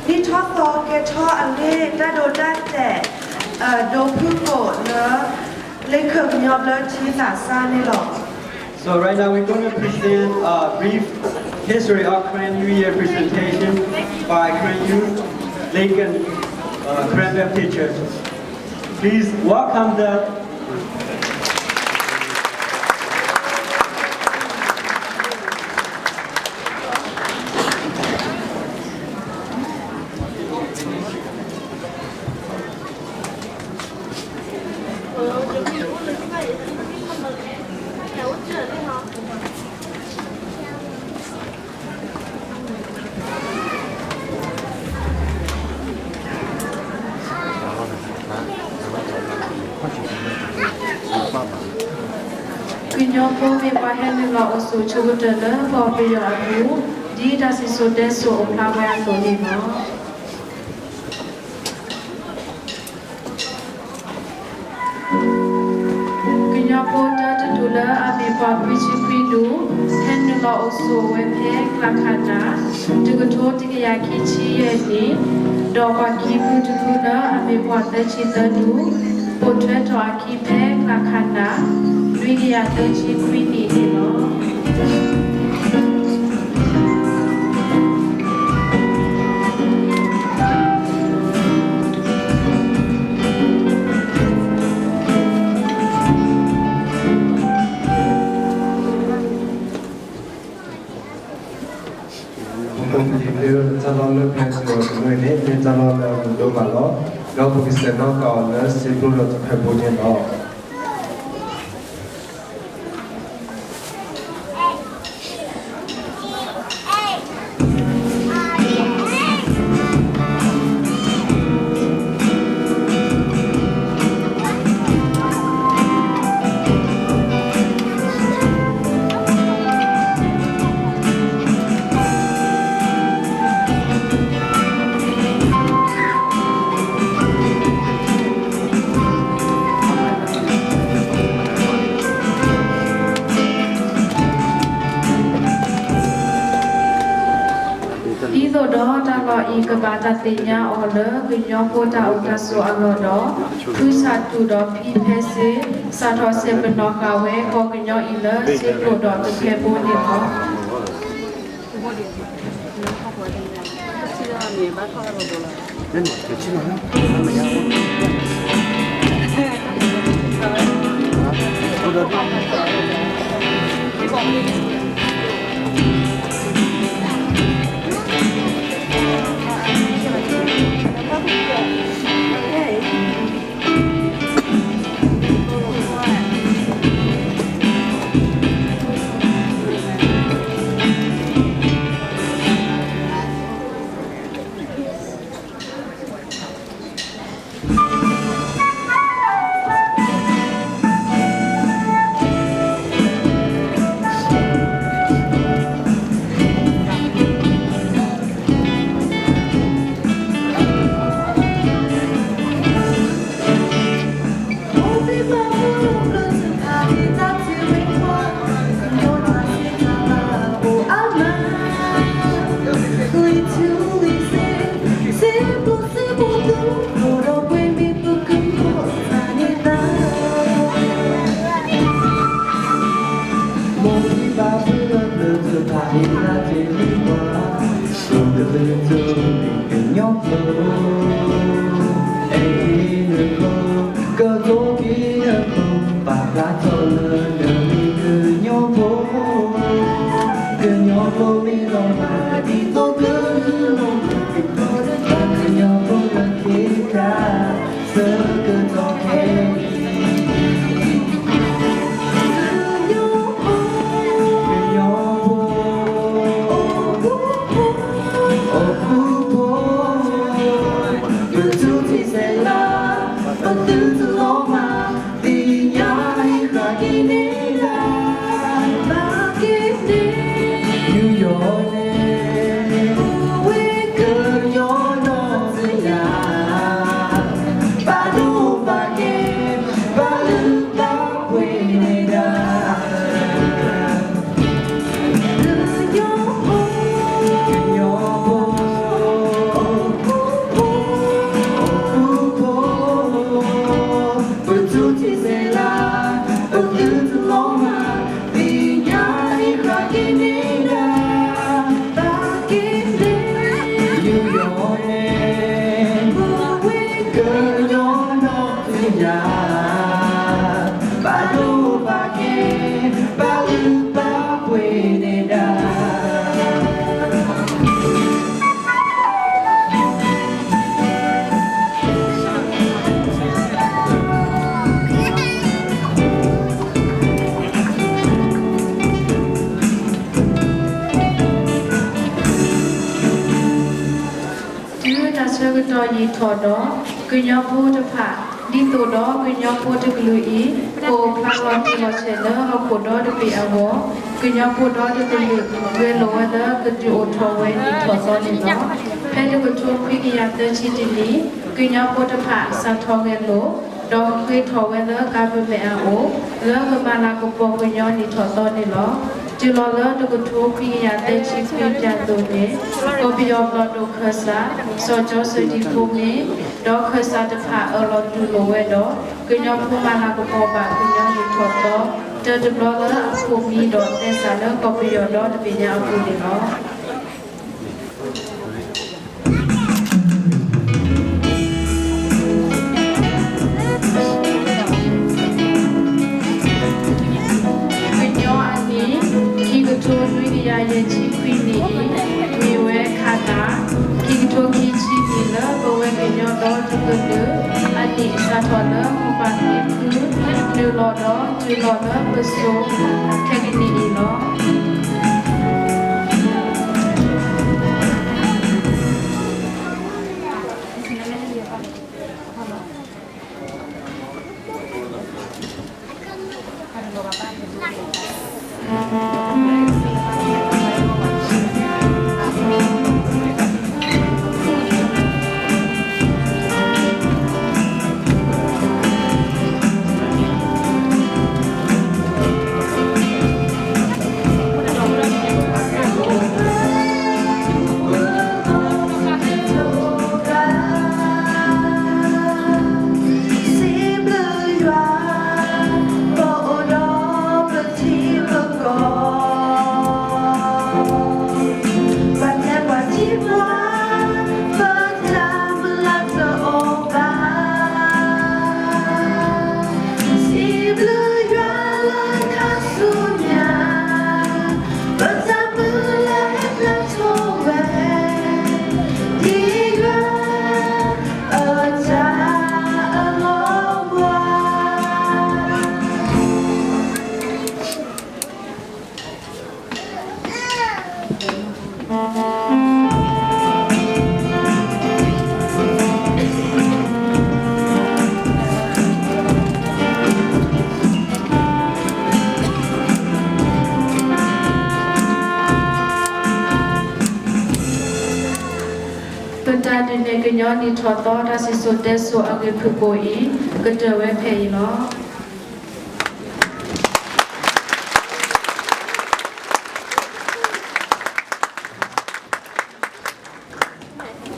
ဒ်ထီၣ်သီကဲထီၣ်အလ့ၣ်တၢ်ဒိတၢ်တဲာ် ဒိဖုၣ်ကိာ်လၢ လ့ၣ်ခၢၣ်ကညီဘျၢထံသးစၢ်န့ၣ်လီၤ. So right now we're going to present a brief history of Karen New Year presentation by Karen Youth, Lincoln, uh, Karen Baptist Church. Please welcome the ကညီဖိမ့ၢ်ပှၤဟဲနုာ်လီၤအိၣ်ဆိးဆိကတၢၢ်လၢပှၤပယီၤအပူၤ ဒ်တၢ်စံၣ်စိၤတဲစိၤအိၣ်ဖျါဝဲအသိးန့ၣ်လီၤ. ကညီဖိတၢတဒူၣ်လၢအမ့ၢ်ပှၤခွံဆံခွံဒူၣ် ဟဲနုာ်လီၤအိၣ်ဆိးဝဲဖဲကျးခးနး တကထိတကယၤခံဆံယဲၢ်နံၣ်, ဒီးပှၤခံဖုတဖုလၢအမ့ၢ်ပှၤသၢဆံသၢဒူၣ် ပိာ်ထွဲထီၣ်အခံဖဲကျးခးနး နွံကယၤသၢဆံခွံနံၣ်န့ၣ်လီၤ. ပကတဲလၢတၢ်လီၢ်လၢပဟဲနုာ်အီၤတနွံန့ၣ် မ့ၢ်တၢ်လီၢ်လၢအမုာ်ဒိၣ်မးလီၤ. ဒီးပကဆဲးနီၣ်ဃာ်အီၤလၢစ့ဖျိဒီးတဖျၢၣ်ဘိန့ၣ်လီၤ. ဒ်သိးဒီးတၢ်လီၢ်အံၤကဘၣ်တၢ်သ့ၣ်ညါအီၤလၢကညီဖိတၢ်အိၣ်တၢ်ဆိးအလီၢ်ဒီး ဖုစးတူၣ်ဒီးဖံဖဲစ့ စးထီၣ်ဆဲးပနီၣ်ဃာ်ဝဲကီၢ်ကညီအံၤလၢစ့ဖျိဒီးတဖျၢၣ်ဘိန့ၣ်လီၤ. ဆၢကတီၢ်ယံာ်ထီၣ်ဒီး ကညီဖိတဖၣ် ဒ်သိးဒီးကညီဖိတကလုာ်အံၤ ကအိၣ်ဖျါလီၤတံၢ်လီၤဆဲးလၢဟီၣ်ခိၣ်ဒီတဘ့ၣ်အဂီၢ်, ကညီဖိဒီတကလုာ် ဂဲၤလိာ်ဝဲလၢကဒုးအိၣ်ထီၣ်ဝဲနံၣ်ထီၣ်သီန့ၣ်လီၤ. ဖဲတကထိခွံကယၤသၢဆံတနံၣ် ကညီဖိတဖၣ်စးထီၣ်ဂဲၤလိာ် ဒီးဃ့ထီၣ်ဝဲလၢ government အအိၣ် လၢကမၤလၤကပီၤကညီနံၣ်ထီၣ်သီန့ၣ်လီၤ. တုၤလီၤလၢတကထိခွံကယၤသၢဆံခွံ ပၠးသိၣ်န့ၣ် ကီၢ်ပယီၤဘျီၣ်ဒိၣ်ခၢၣ်စး စီၤကၠီစၢၣ်တံၢ်ဖိမ့ၢ် ဒီးခၢၣ်စးတဖၣ်အၢၣ်လီၤတူၢ်လိာ်ဝဲဒီး ကညီဖိမၤလၤကပီၤဘၣ်ကညီနံၣ်ထီၣ်သီ တၢ်တဘျီလၢအခိၣ်မံဒီးသဲစးလၢကီၢ်ပယီၤဒီတဘ့ၣ်ညါအပူၤန့ၣ်လီၤ. ကညီအနံၣ် ခံကထိနွံကယၤယဲၢ်ဆံခွံနံၣ်အံၤ မ့ၢ်ဝဲခးတၢ် ခံကထိခံဆံနံၣ်လၢပဝဲကညီဒီတကလုာ် အနံၣ်စးထီၣ်လၢမိၢ်ပၢ်ဖံဖု နုာ်လီၤဒီးတုၤလီၤလၢပစိၤ ခဲကနံၣ်အံၤလီၤ. ပတၢ်ဒုးနဲၣ်ကညီနံၣ်ထီၣ်သီတၢ်စံၣ်စိၤတဲစိၤအဂ့ၢ်ဖုၣ်ကိာ်အံၤ ကတၢၢ်ဝဲဖဲအံၤလီၤ.